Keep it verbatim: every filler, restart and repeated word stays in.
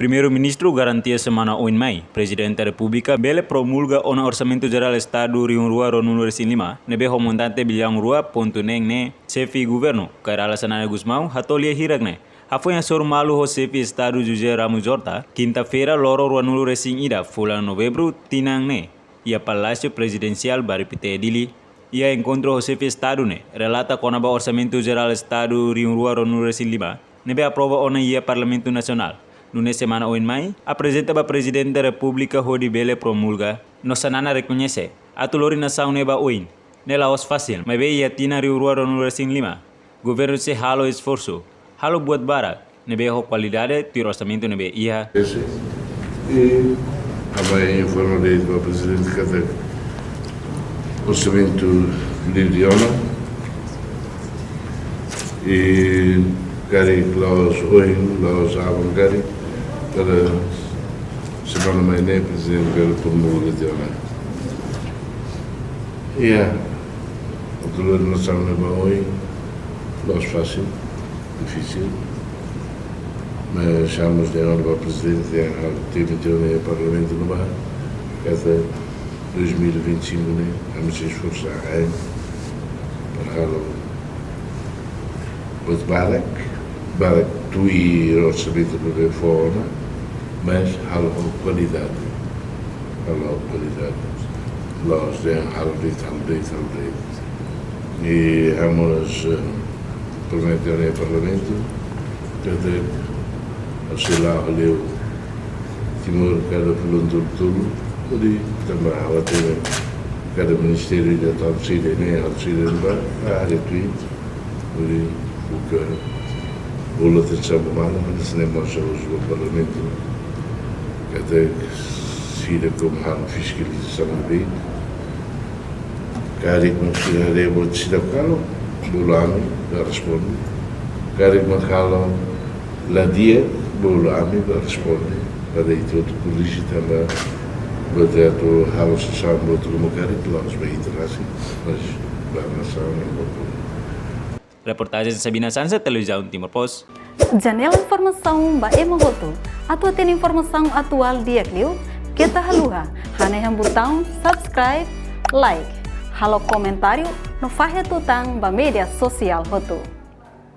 Primeiru-Ministru garantia semana oin mai Prezidente Repúblika bele promulga ona Orsamentu Jerál Estadu rihun rua ruanulu resin lima ne'ebé ho montante biliaun rua pontu neen ne'e Xefe Governu Kay Rala Xanana Gusmão hato'o lia hirak ne'e hafoin hasoru malu ho Xefe Estadu José Ramos Horta, kinta-feira loron ruanulu resin ida fulan Novembru tinan ne'e, iha Palásiu Prezidensiál Bairru Pité, Dili. Iha enkontru ho Xefe Estadu ne'e relata kona-ba Orsamentu Jerál Estadu rihun rua ruanulu resin lima ne'ebé aprova ona iha Parlamentu Nasionál. Nune'e semana oin mai aprezenta ba Prezidente Repúblika hodi bele promulga. No Xanana rekoñese atu lori nasaun ne'e ba oin ne'e la'ós fasil, maibé iha tinan rihun rua ruanulu resin lima governu sei halo esforsu, halo buat barak ne'ebé ho kualidade tuir orsamentu ne'ebé iha. Ese, i ha'u mai informa de'it ba Prezidente katak orsamentu livre ona, i karik la'ós ohin, la'ós aban karik, kada semana mai ne'e Prezidente bele promulga tiha ona. Iha, atu lori nasaun ne'e ba oin la'ós fasil, difisil. Mas ha'u mós dehan ba Prezidente, ha'u temi tiha ona iha Parlamentu ne'ebá, katak dois mil e vinte e cinco ne'e, ha'u mós sei esforsa ain para halo buat barak, barak tuir orsamentu ne'ebé fó ona, mas halo ho kualidade. Halo ho kualidade. La'ós dehan halo de'it, halo de'it, halo de'it. I ha'u mós, eh, promete ona iha Parlamentu, katak ha'u sei la'o hale'u Timor kada fulan tolu-tolu, hodi tanba ha'u hatene kada ministériu ida atu halo saida ne'e, halo saida ne'ebá, ba área tuir, hodi buka bolu atensaun ba malu, hanesan ne'e mós ha'u husu ba Parlamentu, katak sira komu halo fiskalizasaun ne'ebé, karik mak sira haree buat seidauk halo, bolu ami bá responde. Karik mak halo la di'ak, bolu ami bá responde. Para ita atu korrije tanba buat atu halo sasán buat ruma karik la'ós ba ita rasik, mas ba nasaun no ba povu. Reportajen Sabina Sansa, Televizaun Timor Post. Janela informasaun ba ema hotu. Atu hatene informasaun atuál di'ak liu, keta haluha hanehan butaun subscribe, like, halo komentáriu no fahe tutan ba média sosiál hotu.